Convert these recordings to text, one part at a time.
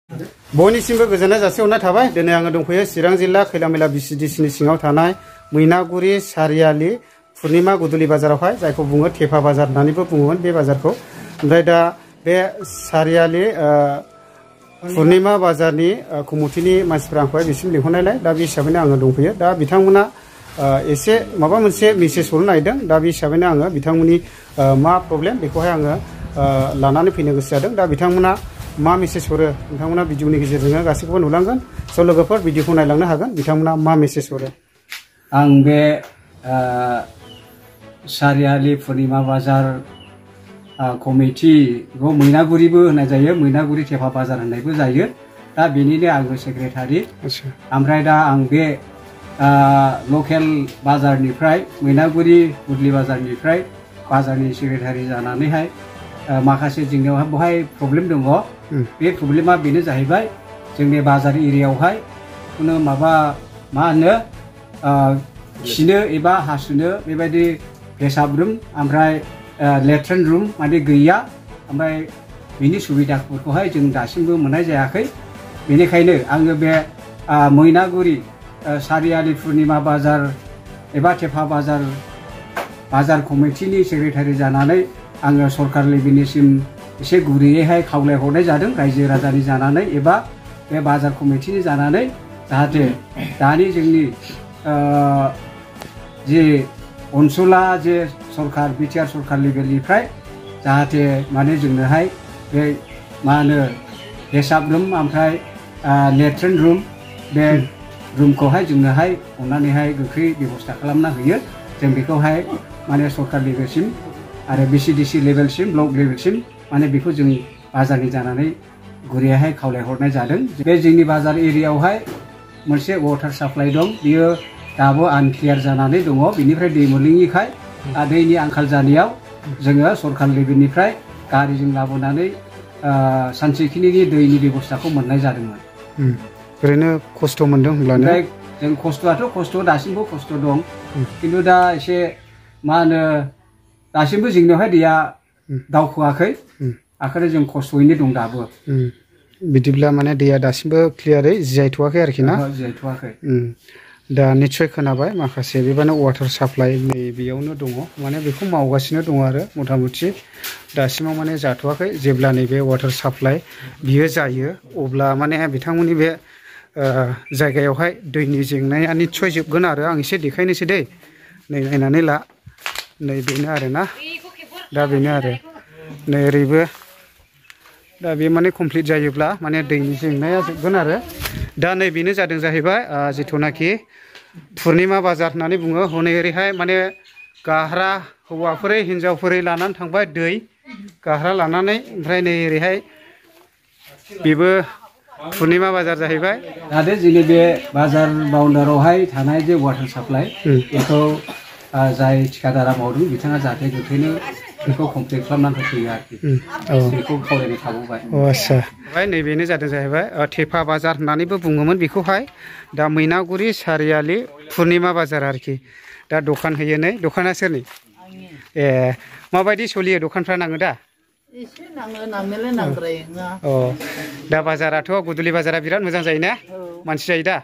बयनिसिमबो गोजोननाय जासिहरनाय थाबाय। दिनै आङो दंफैयो चिरां जिल्ला खैलामैला BCDC नि सिङाव थानाय मैनागुरि सारियालि पुर्णिमा गुदुलि बाजारावहाय, जायखौ बुङो थेफा बाजार होननानैबो बुङोमोन बे बाजारखौ। ओमफ्राय दा बे सारियालि पुर्णिमा बाजारनि कमिटिनि मानसिफ्रा आंखौहाय बिसिम लिंहरनायलाय दा बे हिसाबैनो आङो दंफैयो। दा बिथांमोना एसे माबा मोनसे मेसेज हरनो नागिरदों। दा बे हिसाबैनो आङो बिथांमोननि मा प्रब्लेम बेखौहाय आङो लानानै फैनो गोसो जादों। दा बिथांमोना मा मेसेज हरो नोंथांमोना भिडिअनि गेजेरजों गासैखौबो नुलांगोन। स' लोगोफोर भिडिअखौ नायलांनो हागोन बिथांमोना मा मेसेज हरो। आं बे सारियालि पुर्णिमा बाजार कमिटिखौ मैनागुरिबो होननाय जायो, मैनागुरि थेफा बाजार होननायबो जायो। दा बेनिनो आङो सेक्रेटारि। ओमफ्राय दा आं बे लकेल बाजारनिफ्राय मैनागुरि गुदलि बाजारनिफ्राय बाजारनि सेक्रेटारि जानानैहाय माखासे जोंनियावहाय बहाय प्रब्लेम दङ। बे प्रब्लेमा बेनो जाहैबाय, जोंनि बाजार एरियायावहाय खुनु माबा मा होनो खिनो एबा हासुनो बेबायदि पेसाब रुम ओमफ्राय लेट्रिन रुम माने गैया। ओमफ्राय बिनि सुबिदाफोरखौहाय जों दासिमबो मोननाय जायाखै। बेनिखायनो आङो बे मैनागुरि सारियालि पुर्णिमा बाजार एबा थेफा बाजार कमिटिनि सेक्रेटारि जानानै आङो सरकार लेभेलनिसिम एसे गुरैयैहाय खावलायहरनाय जादों, रायजो राजानि जानानै एबा बे बाजार कमिटिनि जानानै, जाहाथे दानि जोंनि जे अनसुला जे सरकार बिटिआर सरकार लेभेलनिफ्राय जाहाथे माने जोंनोहाय बे मा होनो पेसाब रुम ओमफ्राय लेट्रिन रुम बे रुमखौहाय जोंनोहाय अननानैहाय गोख्रै बेबस्था खालामना होयो। जों बेखौहाय माने सरकार लेभेलसिम आरो BCDC लेभेलसिम ब्लक लेभेलसिम माने बेखौ जों बाजारनि जानानै गुरैयैहाय खावलायहरनाय जादों। बे जोंनि बाजार एरियायावहाय मोनसे वाटार साप्लाइ दं, बियो दाबो आनक्लियार जानानै दङ। बिनिफ्राय दै मोनलोङिखाय दैनि आंखाल जानायाव जोङो सरकार लेभेलनिफ्राय गारिजों लाबोनानै सानसेखिनिनि दैनि बेबस्थाखौ मोननाय जादोंमोन। ओरैनो खस्थ' मोनदों होनब्लानो? ओमफ्राय जों खस्थ'आथ' खस्थ' दासिमबो खस्थ' दं, खिन्थु दा एसे मा होनो दासिमबो जोंनियावहाय दैया दावखोआखै, आखायनो जों खस्थ'यैनो दं दाबो। बिदिब्ला माने दैया दासिमबो क्लियारै जियायथ'वाखै आरोखि ना? जियायथ'वाखै। दा निस्सय खोनाबाय माखासे बेबानो वाटार साप्लाइ नै बेयावनो दङ, माने बेखौ मावगासिनो दङ आरो मथा मथि दासिमाव माने जाथ'वाखै। जेब्ला नैबे वाटार साप्लाइ बियो जायो अब्ला माने बिथांमोननि बे जायगायावहाय दैनि जेंनाया निस्सय जोबगोन आरो। आं एसे देखायनोसै दै, नै नायनानै ला, नै बेनो आरोना, दा बेनो आरो नै ओरैबो दा बे माने कमप्लिट जायोब्ला माने दैनि जेंनाया जोबगोन आरो। दा नै बेनो जादों जाहैबाय जिथुनाखि पुर्णिमा बाजार होननानै बुङो। हनै ओरैहाय माने गाह्रा हौवाफोरै हिन्जावफोरै लानानै थांबाय दै गाह्रा लानानै, ओमफ्राय नै ओरैहाय बेबो पुर्णिमा बाजार जाहैबाय। जाहाथे जोंनि बे बाजार बाउन्डारावहाय थानाय जे वाटार साप्लाइ बेखौ जाय ठिकादारा मावदों बिथाङा जाहाथे गोख्रैनो बेखौ कमप्लिट खालामनानै होफैयो आरोखि, बेखौ खावलायनाय थाबावबाय। आच्छा, ओमफ्राय नैबेनो जादों जाहैबाय थेफा बाजार होननानैबो बुङोमोन बेखौहाय, दा मैनागुरि सारियालि पुर्णिमा बाजार आरोखि। दा दखान होयो नै, दखाना सोरनि? ए, माबायदि सोलियो दखानफ्रा, नाङो दा? एसे नाङो, नांनायालाय नांद्राय नङा। दा बाजाराथ' गुदुलि बाजारा बिराद मोजां जायोना? मानसि जायो दा?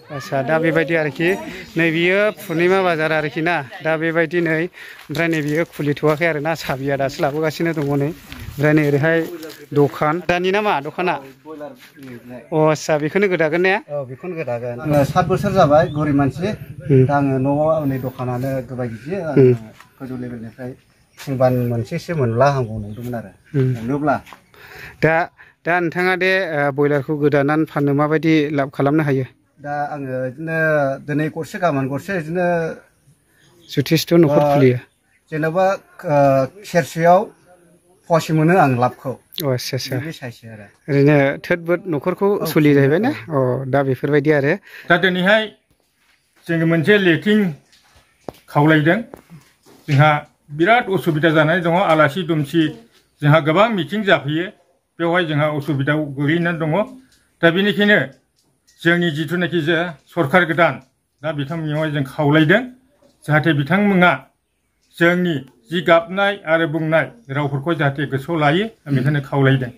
आच्छा, दा बेबायदि आरोखि। नै बियो पुर्णिमा बाजार आरोखि ना, दा बेबायदि नै, ओमफ्राय नै बियो खुलिथ'वाखै आरो ना, साबिया दासो लाबोगासिनो दङ नै। ओमफ्राय नै ओरैहाय दखान, दानि नामा दखाना? आच्छा, बेखौनो गोदागोन ने? बेखौनो गोदागोन। 7 बोसोर जाबाय, गरिब मानसि। दा आङो न'आव नै दखानानो गोबाय गिजि, गोजौ लेभेलनिफ्राय सिंबान मोनसेसो मोनब्ला हामगौ नंदोंमोन आरो मोनोब्ला। दा नोंथाङा दे बयलारखौ गोदानानै फाननो माबायदि लाब खालामनो हायो? दा आङो बिदिनो दिनै गरसे गाबोन गरसे बिदिनो जुथेस्थ' न'खर खुलियो। जेनेबा सेरसेयाव फवासे मोनो आं लाबखौ। आच्छा आच्छा, बे साइसो आरो ओरैनो थोद बोद न'खरखौ सोलियो जाहैबाय ना? दा बेफोरबायदि आरो। दा दिनैहाय जोङो मोनसे लेटिं खावलायदों। जोंहा बिराद उसुबिदा जानानै दङ, आलासि दुमसि जोंहा गोबां मिटिं जाफैयो, बेवहाय जोंहा उसुबिदायाव गोग्लैनानै दङ। दा बेनिखायनो जोंनि जिथुनाखि जे सरकार गोदान, दा बिथांमोननियावहाय जों खावलायदों जाहाथे बिथांमोना जोंनि जि गाबनाय आरो बुंनाय रावफोरखौ जाहाथे गोसोआव लायो, बेखायनो खावलायदों।